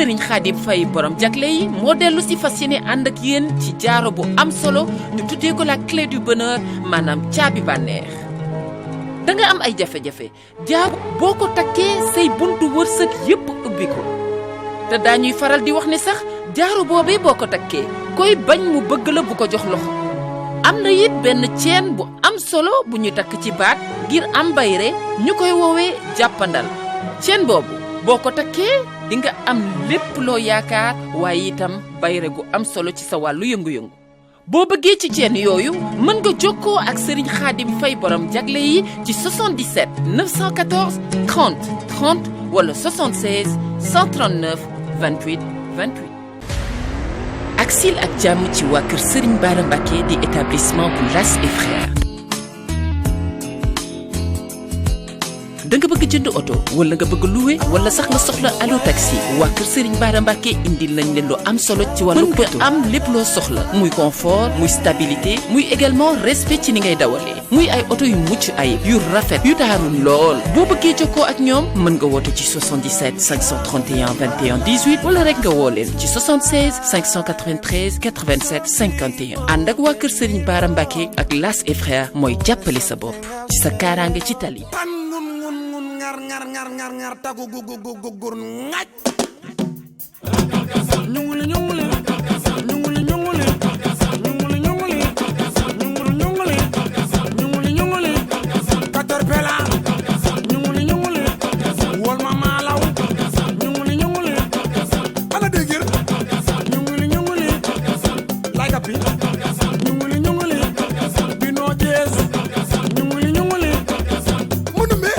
Serigne Khadim Faye borom jagle yi moo dellu si fas yéene ànd ak yéen ci jaaro bu am solo ñu tuddee ko la clé du bonheur maanaam caabi bànneex da nga am ay jafe-jafe jaaro boo ko takkee say buntu wërsëg yépp ubbi ko te daañuy faral di wax ne sax jaaro boobee boo ko takkee koy bañ mu bëgg la bu ko jox loxo am na it benn ceen bu am solo bu ñu takk ci baat ngir am bayre ñu koy woowee jàppandal ceen boobu boo ko takkee di nga am lépp loo yaakaar waaye itam bayre gu am solo ci sa wàllu yëngu-yëngu boo bëggee ci ceen yooyu mën nga jokkoo ak Serigne Khadim Faye borom jagle yi ci 77 914 30 30 wala 76 139 28 28. ak sil ak jàmm ci waa kër Serigne Bara Mbacké di établissement bu Las et Frères. da nga bëgg jënd oto wala nga bëgg louer wala sax nga soxla allo taxi waa kër Serigne Bara Mbacké indil nañ leen lu am solo ci wàllu mën nga am lépp loo soxla muy confort muy stabilité muy également respect ci ni ngay dawalee muy ay oto yu mucc ayib yu rafet yu taaru lool boo bëggee jokkoo ak ñoom mën nga woote ci 77 531 21 18 wala rek nga woo leen ci 76 593 87 51 ànd ak waa kër Serigne Bara Mbacké ak Las et Frères mooy jàppale sa bopp ci sa kaaraange ci tali. ngar tagu gur ngaj ñunguli katorpela ñunguli wol ma malaw ñunguli ana degir ñunguli lay kapi ñunguli bino jesu ñunguli munumbe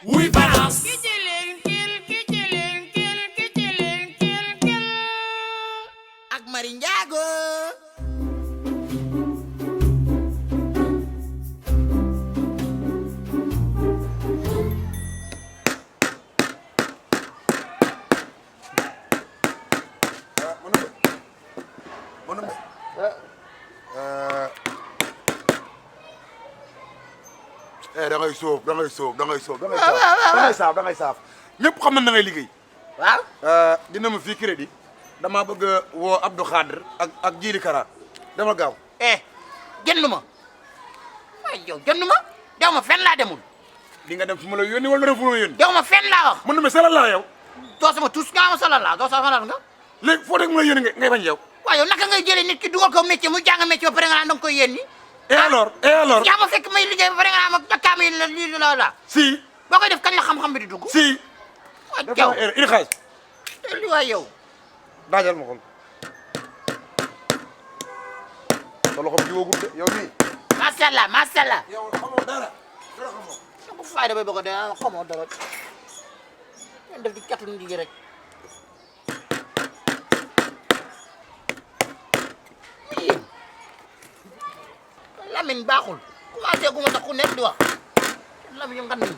oui balance ak Mari Njaago da ngay saaf ñëpp xam na ngay liggéey waaw dina ma fii crédit dama bëgg woo Abdou Khadr ak Jili Kara dama gaaw jënd ma waaye yow jënd ma dew ma fenn laa demul di nga dem fu ma la yónni wala dem fu ma la yónni dew ma fenn laa wax mën na ma salal laa yow doo sama tus nga ma salal laa doo sama salal nga léegi foo teg ma la yónni ngay bañ yow waaye yow naka ngay jëlee nit ki dugal ko métier mu jàng métier ba pare nga naan da nga koy yéen ni et alors yaa ma fekk may liggéey ba pare nga naan ma kaam yi lii la si boo koy def kañ la xam-xam bi di dugg si waaye yow indi xaalis li waay yow daajal ma ko sa loxo bi jiwagul de yow nii macha allah yow xamoo dara xamoo sa ko fayda bay bëgg a dee xamoo dara ngeen def di catu nit yi rek yéen Lamine baaxul commencé gu ma sax ku nekk di wax Lamine yu ngan nañ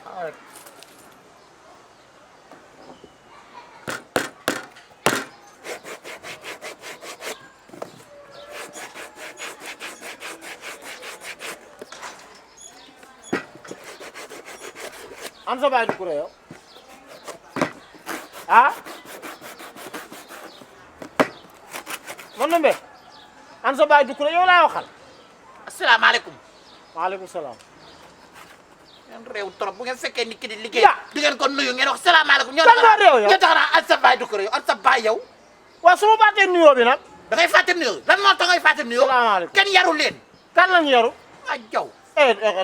waaw rek an sa baay du kuré yow man na mbe an sa baay du kuré yow laa waxal asalaamaaleykum waaleykum salaam ngeen réew trop bu ngeen fekkee nit ki di liggéey di ngeen ko nuyu ngeen wax salaamaaleykum ñoo tax naa an sa baay du kuré yow an sa baay yow waaw su ma fàttee nuyoo bi nag da ngay fàtte nuyoo lan moo tax ngay fàtte nuyoo salaamaaleykum kenn yaru leen kan lañu yaru a jaw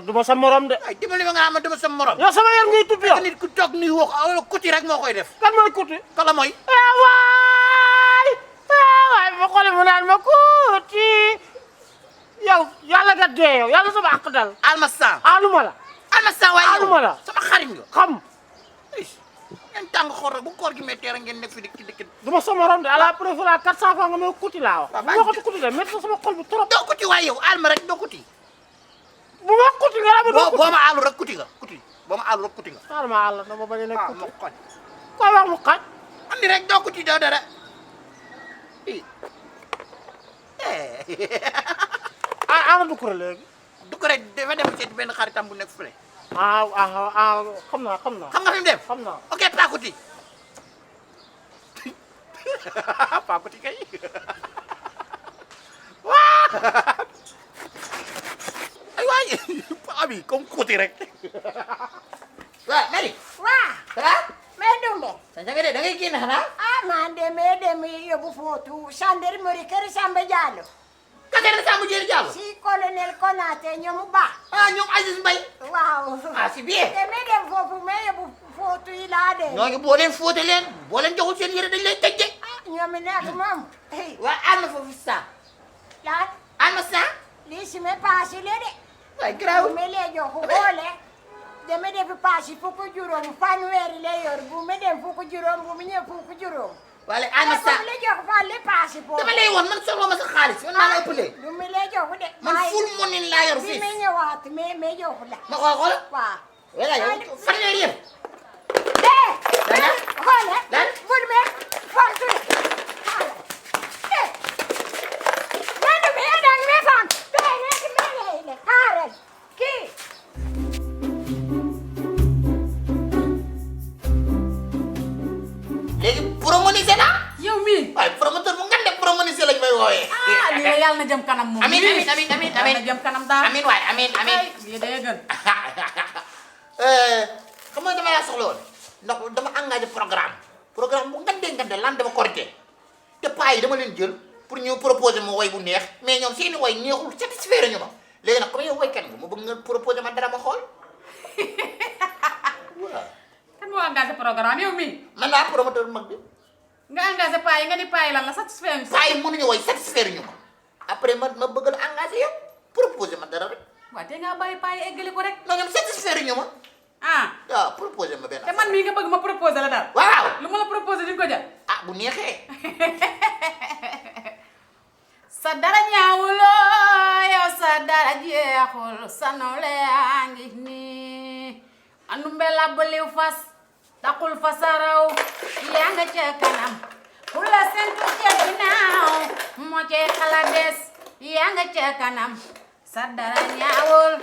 du ma sa morom de ay dimbali ma nga xam ne dama sa morom yow sama yar ngay tuppi yow nit ku toog nuyu woo ko kuti rek moo koy def kan mooy kuti kala mooy waay ma xoole mu naan ma kuti yow yàlla nga dee yow yàlla sama àq dal almastan aluma la waaye aluma la sama xarit nga xam ngeen tàng xool rek bu koor gi méttee rek ngeen nekk fi dikki du ma sa morom de à la préférence 400 francs nga may kuti laa wax bu ma ko kuti de métti sama xol bi trop doo kuti waaye yow alma rek doo kuti bu ma kuti nga rab doo kuti boo ma aalu rek kuti nga kuti boo ma aalu rek kuti nga xaaral ma àll dama bañ a nekk kuti mu xoj koy wax mu xaj andi rek doo kuti doo dara ana du kuré léegi du ko rek dafa dem seet benn xaritam bu nekk fële. xam naa. xam nga fi mu dem. xam naa. ok Pakuti. Pakuti kay. waa. ay waay abi comme kuti rek. waaw Mary. waa mais Dumbe. sa nga de da ngay génn xanaa. man de mais dem yóbbu footu gendarmerie kër Samba Diallo. Kër Samba Diallo. si colonel Konaté ñoom Ba. ñoom Aziz Mbaye. waaw. c'est bien. te mais dem foofu mais yóbbu footu yi laa de. ñoo ngi boo leen fóote leen boo leen joxul seen yére dañ lay tëj de. ñoom it nag moom. waa am na foofu sa. lan. am na sa. lii si me paasi le de. waay garaaw. bu me lee joxu xoole. deme defi paasi fukk juróom fanweeri lay yor bu me dem fukk juróom bu mu ñëw fukk juróom. wala am na sa. te bu le jox fa le paasi foofu. dama lay woon man soxla ma sa xaalis yow naa la ëppalee. du me lee joxu de. man full money laa yor bi fii. me ñëwaat me joxu la. ma xool xool. waaw. wala yow fanweeri yëpp. dana xoole. lan bul me fontu nanu me dang me font tey rek me lay le xaaral kii. léegi promonisé naa. yow mii. waaye promoteur mu ngande promonisé lañ may wooyee. lii la yàlla na jëm kanam moom. amiin amiin yàlla na jëm kanam daal. amiin waay amiin amiin. lii day gën. xam nga dama laa soxla woon ndax dama engagé programme bu ngande lan dama korité te paa yi dama leen jël pour ñu proposer ma woy bu neex mais ñoom seeni woy neexul satisfaire ñu ma léegi nag comme yow woykat nga ma bëgg nga proposer ma dara ma xool waaw. kan moo engagé programme yow mii. man naa promoteur mag bi. nga engagé paa yi nga ni paa yi lan la satisfaire ñu. paa yi mënuñu woy satisfaire ñu ma après ma bëgg la engagé yow proposer ma dara rek. waaw te ngaa bàyyi paa yi eggali ko rek. non ñoom satisfaire ñu ma. waaw proposer ma benn. te man mii nga bëgg ma proposé la daal. waaw. lu ma la proposé di nga ko jël. bu neexee. sa dara ñaawuloo yow sa dara jeexul sa nawle yaa ngi nii andu mbela bëliw fas taxul fasaraw yaa nga ca kanam ku la sentu ca ginnaaw moo cay xala des yaa nga ca kanam sa dara ñaawul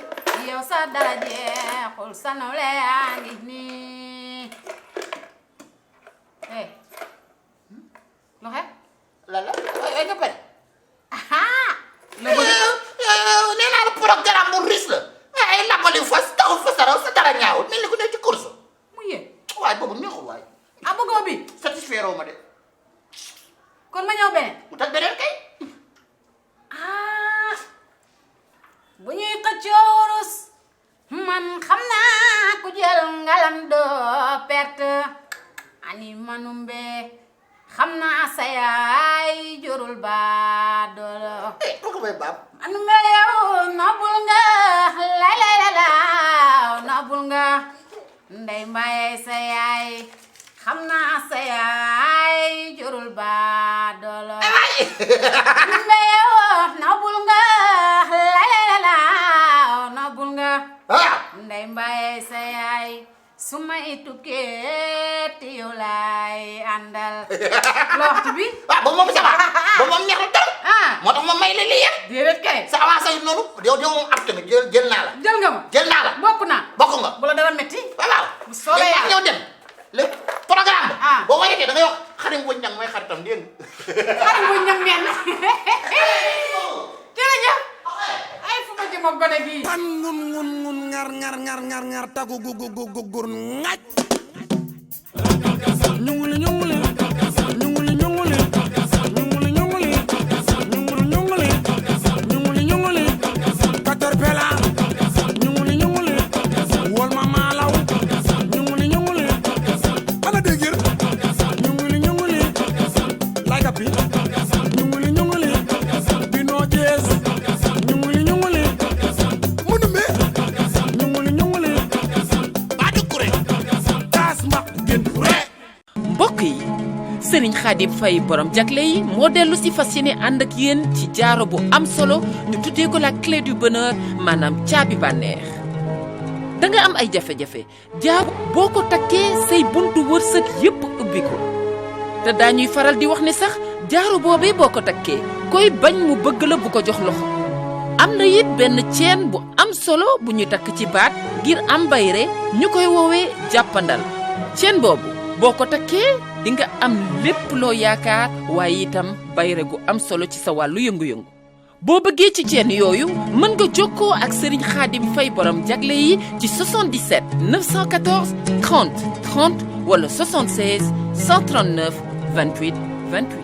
yow sa dara jeexul sa nawle yaa ngi nii lu xew lala ay nga pare. nee naa la programme mu riche la. ay labali fas taxul fasaraw sa dara ñaawul mel ni ku ne ci course. mu yee. waaye boobu neexul waay. bëggoo bi. satisfaire ma de. kon ma ñëw beneen. mu tax beneen kay. bu ñuy xëccoo wurus man xam naa ku jël ngalam doo perte ani manumbe xam naa sa yaay jorul ba doolo. kooku may baab. manumbe yow nobul nga la nobul nga ndey mbaye sa yaay xam naa sa yaay jorul ba doolo. manumbe yow nobul nga la nobul nga ndey mbaye sa yaay su may tukkee te yow laay àndal. loo waxtu bi. waaw ba moom sama ba moom neexul dara. moo tax ma may la lii yëpp. déedéet kay. sa avance yi noonu yow moom apte nga jël naa la. jël nga ma. jël naa la. bokk naa. bokk nga. bu la dara metti. waaw. bu soobee yàlla ñëw dem. le programme ba. boo woyatee da ngay wax xarim bu ñang mooy xaritam dégg nga. xarim bu ñang meen. jërëjëf. ay fu ma jëm ak gone gii. pan ngun ngar tagu gur ngaj ñunguli ñunguli ñunguli ñunguli ñunguli ñunguli ñunguli ñunguli ñunguli ñunguli katorpela ñunguli ñunguli wol ma malaw ñunguli ñunguli ana degir ñunguli ñunguli lay kapi ñunguli ñunguli bino jees ñunguli ñunguli munumbe ñunguli ñunguli mbokk yi Serigne Khadim Faye borom jagle yi moo dellu si fas yéene ànd ak yéen ci jaaro bu am solo ñu tuddee ko la clé du bonheur maanaam caabi bànneex da nga am ay jafe-jafe jaaro boo ko takkee say buntu wërsëg yépp ubbi ko te daañuy faral di wax ne sax jaaro boobee boo ko takkee koy bañ mu bëgg la bu ko jox loxo am na it benn ceen bu am solo bu ñu takk ci baat ngir am bayre ñu koy woowee jàppandal ceen boobu boo ko takkee di nga am lépp loo yaakaar waaye itam bayre gu am solo ci sa wàllu yëngu-yëngu boo bëggee ci ceen yooyu mën nga jokkoo ak Serigne Khadim Faye borom jagle yi ci 77 914 30 30 wala 76 139 28 28